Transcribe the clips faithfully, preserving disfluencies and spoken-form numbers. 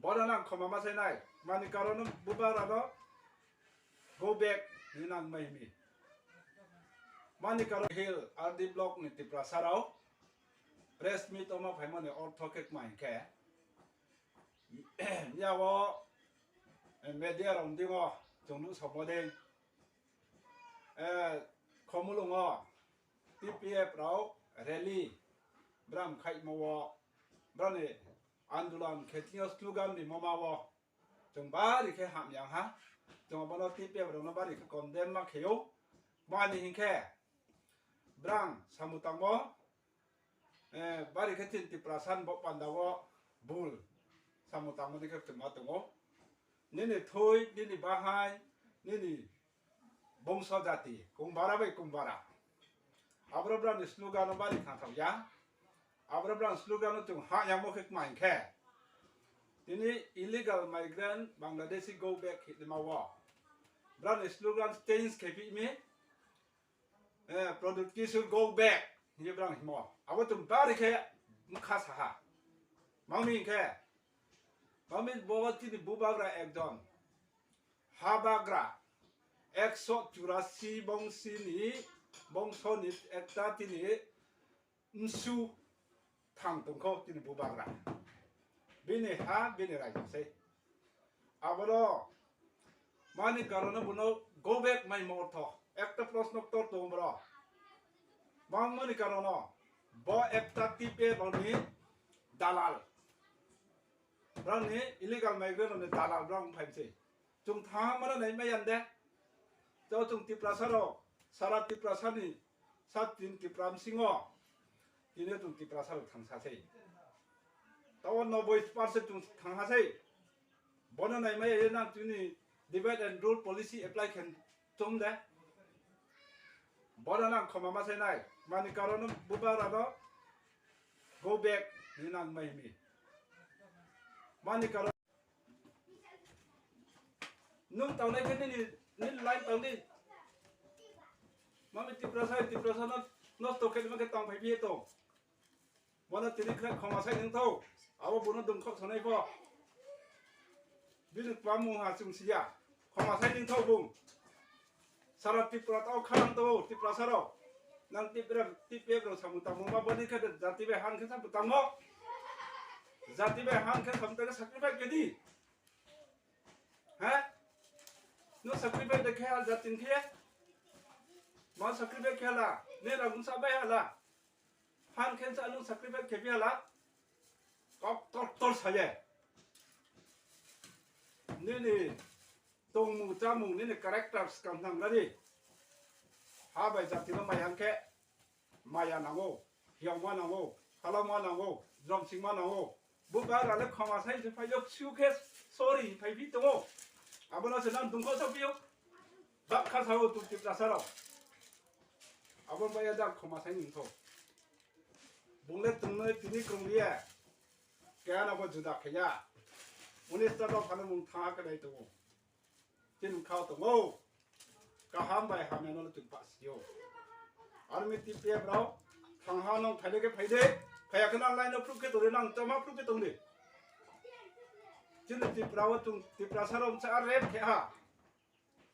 Bono nang khoma ma sai nai. Mani karon bubagra no go back ni nang mai mi. Mani karon Hill R D block ni Tiprasa rao press meet o ma phaimani ortho khe kma hinkhe. Yawo media rong dingo chwng nuk sokmo ding. Eh, Khumulwngo T P F rao rally bram khaimo wo brani andolon khe tini slogan ni moma wo chwng bari khe hamya ha. Chwng bono T P F rokno bari khe condemn ma kheyo. Mani hinkhe brang samung tangmo, eh, bari khe chini Tiprasa ni bo panda o bul samung tangmani khe chwng ma tongo. Nini thwi, nini bahai, nini bongso jati, kungbara bai kungbara. Aboro brani slogan no bari khathok ya. Aboro brani slogan no chwng ha yamo khe kma hinkhe. Tini illegal migrant Bangladeshi go back hinwi ma o. Brani slogan change khe phi mi. Eh, Pradyut Kishore go back. Hiye brang himo. Abo chwng bari khe mkha saha. Mami hinkhe. Mami bobo tini bubagra ekjon. Habagra. Ekso churasi bongsi ni, bongso ni ekta tini msu thang tongkho tini bubagra. Bini ha, bini raijak se. Abono mani karono bono go back mai mortho. Ekta proshno ktor tongo bro. Bangmani karono bo ekta T P F ni dalal. Brangni illegal migrant ni dalal brang phai se. Chwng thang mano nai mai yande. Tao chwng Tiprasa rok, sara Tiprasa ni, sat tin Tipra msingo. Tini chwng Tiprasa rok thangsa se. Tao noboi percent chwng thangha se. Bono nai mai ye nang tini divide and rule policy apply khen chom de. Bono nang khoma ma sai nai. Mani karono bubagra no go back ni nang mai mi. Mani karon Nwng tangnai khe nini, nini line tangdi. Mami Tiprasa, Tiprasa no nosto khe nima khe tang phai phiye tong. Bono tini khwlai khoma sai nwng thau. Abo bono dungkhok sanai pho. Bini kwbangmung ha chwng siya. Khoma sai nwng thau bung. Sara Tripura tao khanang tao Tiprasa rok. Nang Tipra, T P F rok samung tangmo ma boni khe jati bai han khe samung tangmo. Jati bai han khe samung tangkhe sacrifice khe di. Ha? No sacrifice de khe hal jati khe? Ma sacrifice khe hala? Ne ragum sa bai hala? Han khe sa no sacrifice khe bi hala? Kok tor tor saye. Nini tongmung chamung nini characters kam thang gari. Ha bai jati no mai hang khe maya nango, hiyongma nango, halama nango, jromsingma nango. Bo bagra le khoma sai se phai yok su khe sorry phai phi tongo. Abono se nang dungkho sa phi yok. Bak kha sao tu Tiprasa rok. Abo bai ya jak khoma sai nung tho. Bung le tung noi tini krung ye. Kaya na bo juda khe ya. Unis ta rok phano mung tha khe dai tongo. Chini bwkha o tongo. Kaham bai hamya no chwng pasio. Army T P F rok thangha nong phaide khe phaide. Phaya khe nang line no proof khe tongdi, nang chama proof khe tongdi. Chini Tripura o chwng Tiprasa rok sa rape khe ha.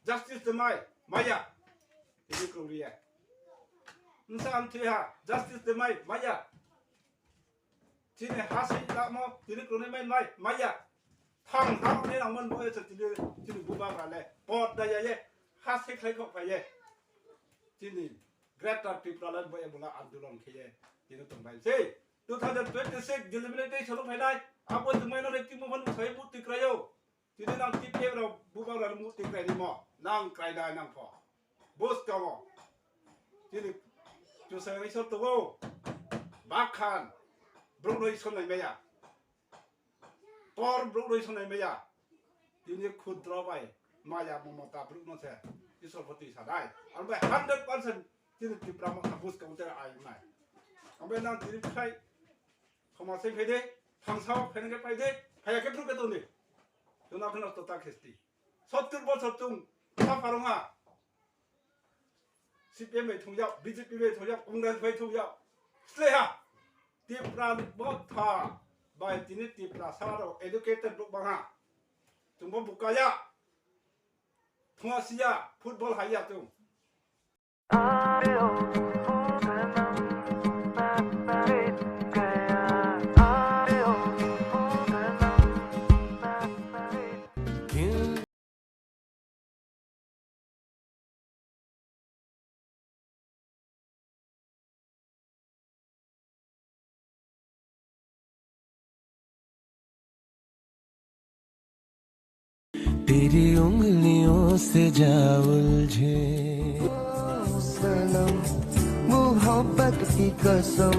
Justice de mai maya. Tini krung riya. Nsa ang thwi ha. Justice de mai maya. Chini ha si tamo, tini kroni mai mai, maya. Thang ha ni nang man boye se tini, tini bubagra le. Pot da ya ye, ha si khlai kok phai ye. Chini Greater Tripura le boye bula andolon khe ye. Tini tong bai se. Two thousand twenty-six delimitation phainai. Abo tong mai no re timo phan sai bu tikrayo. Tini nang T P F rok bubagra le mu tikrai ni mo. Nang krai dai nang pho. Bus kamo. Tini chusai isor tongo. Bakhan. Brok no isor nai maya. Tor brok no isor nai maya. Tini khudro bai. Maya momota brok no se. Isor pho twi sadai. Ang bai hundred percent tini Tipra mo bus kamo tere ai nai. Ang bai nang tini khai. Khoma se phai de. Thangsa phai nang phai de. Phai ke brok ke tong de. Tuna khna to ta khesti. Sottur bosor chwng sa pharong ha. C P M bai thung yao, B J P bai thung yao, Congress bai thung yao. Sle ha. Tipra ni botha. Bai tini Tiprasa rok educated rok bangha. Chwngbo bukaya. Phunga siya football haiya chwng. तेरी उंगलियों से जा उलझे। सनम, मोहब्बत की कसम।